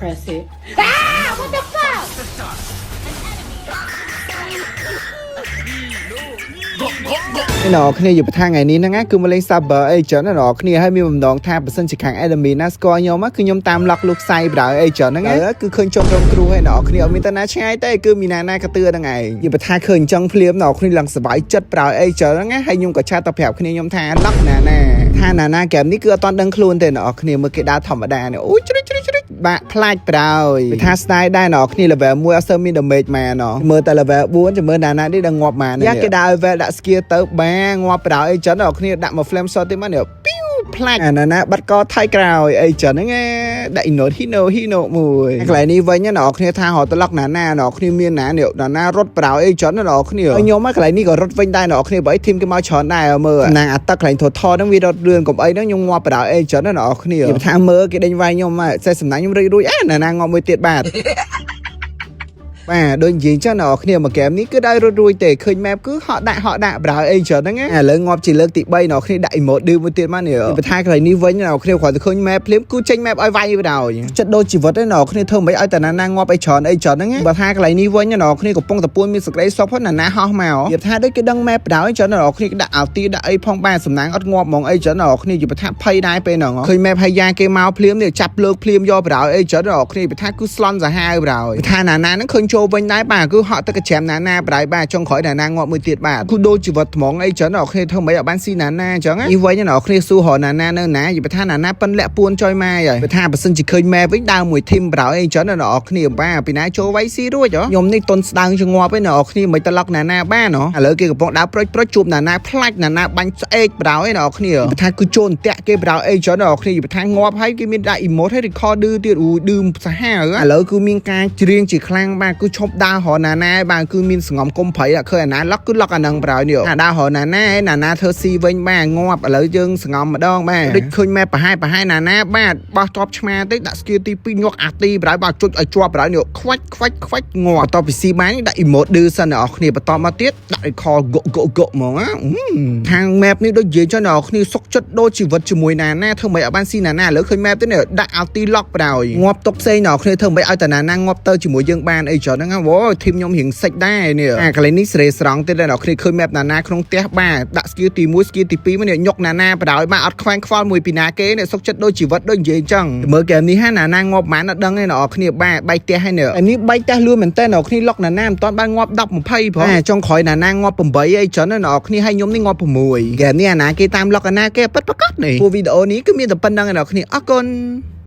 Press it. Ah! What the fuck? នេះអ្នកគ្នាយប់ថាថ្ងៃនេះហ្នឹងណាគឺមកលេង Saber អីចឹងណាអ្នកគ្នាហើយមានបំណងថាបើសិនជាខាង enemy ណាស្គាល់ខ្ញុំណាគឺខ្ញុំតាម lock លោកសៃប្រហើយអីចឹងហ្នឹងណាគឺឃើញជុំរងគ្រោះហើយអ្នកគ្នាអត់មានតាណាឆ្ងាយទេគឺមានណាណាក៏ទឿហ្នឹងឯងយប់ថាឃើញចឹងភ្លាមអ្នកគ្នាឡើងសប្បាយចិត្តប្រហើយអីចឹងណាហើយខ្ញុំក៏chat ទៅប្រាប់គ្នាខ្ញុំថា lock ណាណាថាណាណាហ្គេមនេះគឺអត់ទាន់ដឹងខ្លួនទេអ្នកគ្នាមើលគេដើរធម្មតានេះអូយជ្រិចជ្រិចជ្រិចបាក់ផ្លាច់ប្រហើយវាថាស្ដាយដែរអ្នកគ្នា level 1អត់សូវមាន damage ម៉ាណោះមើលតែ level 4ចាំមើលណាណានេះដល់ងាប់ម៉ានយ៉ាគេដើរ level ដាក់ skill ទៅបាងាប់ប្រហើយអីចឹងអ្នកគ្នាដាក់មក flame shot ទៀតមកនេះពីវផ្លាច់អាណាណាបាត់កថៃក្រោយអីចឹងហ្នឹងដាក់ ino hino hino មួយកន្លែងនេះវិញអ្នកគ្នាថារត់ទៅ lock ណាណាអ្នកគ្នាមានណានេះណាណារត់ប្រហើយអីចឹងអ្នកគ្នាខ្ញុំកន្លែងនេះក៏រត់វិញដែរអ្នកគ្នាបើអី team គេមកច្រើនដែរមើលណាអាទឹកកន្លែងថថហ្នឹងវារត់លឿនកុំអីហ្នឹងខ្ញុំងាប់ប្រហើយអីចឹងអ្នកគ្នាថាមើលគេដេញវាយខ្ញុំសេះសំណាញ់ខ្ញុំរួចរួចអាណាណាងាប់មួយទៀតបាទ បាទដូចនិយាយចឹងអ្នកនរគ្នាមកហ្គេមនេះគឺដែររត់រួចទេឃើញ map គឺហក់ដាក់ហក់ដាក់ប្រហើយអីចឹងហ្នឹងណាឥឡូវងាប់ជាលើកទី3អ្នកនរគ្នាដាក់ emote ឌឺមួយទៀតមកនេះបន្ថែកន្លែងនេះវិញអ្នកនរគ្នាគ្រាន់តែឃើញ map ភ្លាមគឺចេញ map ឲ្យវាយបណ្ដោយចិត្តដូចជីវិតឯអ្នកនរគ្នាធ្វើមិនឲ្យតែណាណាងាប់អីច្រើនអីចឹងហ្នឹងណាបើថាកន្លែងនេះវិញអ្នកនរគ្នាកំពុងតែពួនមានសក្តីសុខផងណាណាហោះមកនិយាយថាដូចគេដឹង map បណ្ដោយចឹងអ្នកនរគ្នាគេដាក់អាល់ទីដាក់អីផងបាទសំណាងអត់ងាប់ហ្មងអីចឹងអ្នកនរគ្នានិយាយថាភ័យដែរពេលហ្នឹងឃើញ map ហើយយ៉ាគេមកភ្លាមនេះចាប់លើកភ្លាមយកបណ្ដោយអីចឹងអ្នកនរគ្នានិយាយថាគឺស្លន់សាហាវបណ្ដោយថាណាណាហ្នឹងឃើញចូលវិញដែរបាទគឺហក់ទឹកកច្រាមណាណាបណ្ដោយបាទចុងក្រោយណាណាងាប់មួយទៀតបាទគឺដូចជីវិតហ្មងអីចឹងអ្នកនរគ្នាធ្វើមិនឲ្យបានស៊ីណាណាចឹងនេះវិញអ្នកនរគ្នាស៊ូរណាណានៅណានិយាយថាណាណាប៉ិនលាក់ពួនចុយម៉ាយហើយបើថាបើសិនជាឃើញម៉ែវិញដើរមួយ team បណ្ដោយអីចឹងអ្នកនរគ្នាបាទពីណាចូលវាយស៊ីរួចហ៎ខ្ញុំនេះតុនស្ដើងចងាប់ឯអ្នកនរគ្នាមិនទៅ lock ណាណាបានហ៎ឥឡូវគេកំពុងដើរប្រុចប្រុចជួបណាណាផ្លាច់ណាណាបាញ់ស្អេកបណ្ដោយអ្នកនរគ្នាបើថាគឺចូលអន្ទាក់គេបណ្ដោយអីចឹងអ្នកនរគ្នាបើថាងាប់ហើយគេមានដាក់ emote ឲ្យ record ឌឺទៀតអូយឌឺសាហាវឥឡូវគឺមានការច្រៀងជាខ្លាំងបាទគឺឈប់ដើររណាណាបាទគឺមានសងំគុំព្រៃឃើញអាណា lock គឺ lock អានឹងបណ្ដោយនេះអាដើររណាណាណាណាធ្វើស៊ីវិញបាទងាប់ឥឡូវយើងសងំម្ដងបាទដូចឃើញម៉ែប្រហែលប្រហែលណាណាបាទបោះតបឆ្មាតិចដាក់ skill ទី2ញាក់អាទីបណ្ដោយបាទចុចឲ្យជាប់បណ្ដោយនេះខ្វាច់ខ្វាច់ខ្វាច់ងាប់បន្ទាប់ពីស៊ីបានដាក់ emote ឌឺសិនអ្នកនរគ្នាបន្តមកទៀតដាក់ recall go go go ហ្មងណាខាង map នេះដូចនិយាយចុះអ្នកនរគ្នាសុកចិត្តដូចជីវិតជាមួយណាណាធ្វើមិនឲ្យបានស៊ីណាណាឥឡូវឃើញ map ទៅនេះដាក់ ulti lock បណ្ដោយងាប់ទុកផ្សេងអ្នកនរគ្នាធ្វើមិនឲ្យតែណាណាងាប់ទៅជាមួយយើងបានអីចឹងហ្នឹងអូ team ខ្ញុំរៀងសិចដែរនេះអាកន្លែងនេះសេរីស្រង់ទៀតអ្នកនរគ្នាឃើញ map ណាណាក្នុងផ្ទះបាទដាក់ skill ទី1 skill ទី2មកនេះញុកណាណាបណ្ដោយបាទអត់ខ្វែងខ្វល់មួយពីណាគេនេះសុកចិត្តដូចជីវិតដូចនិយាយចឹងមើលហ្គេមនេះហាណាណាងាប់ប៉ុន្មានអត់ដឹងទេអ្នកនរគ្នាបាទបែកផ្ទះហើយនេះអានេះបែកផ្ទះលឿនមែនតើអ្នកនរគ្នា lock ណាណាមិនទាន់បានងាប់10 20ផងចុងក្រោយណាណាងាប់8អីចឹងអ្នកនរគ្នាឲ្យខ្ញុំនេះងាប់6ហ្គេមនេះអាណាគេតាម lock អាណាគេពិតប្រាកដនេះពួកវីដេអូនេះគឺមានតែប៉ុណ្្នឹងអ្នកនរគ្នាអរគុណ។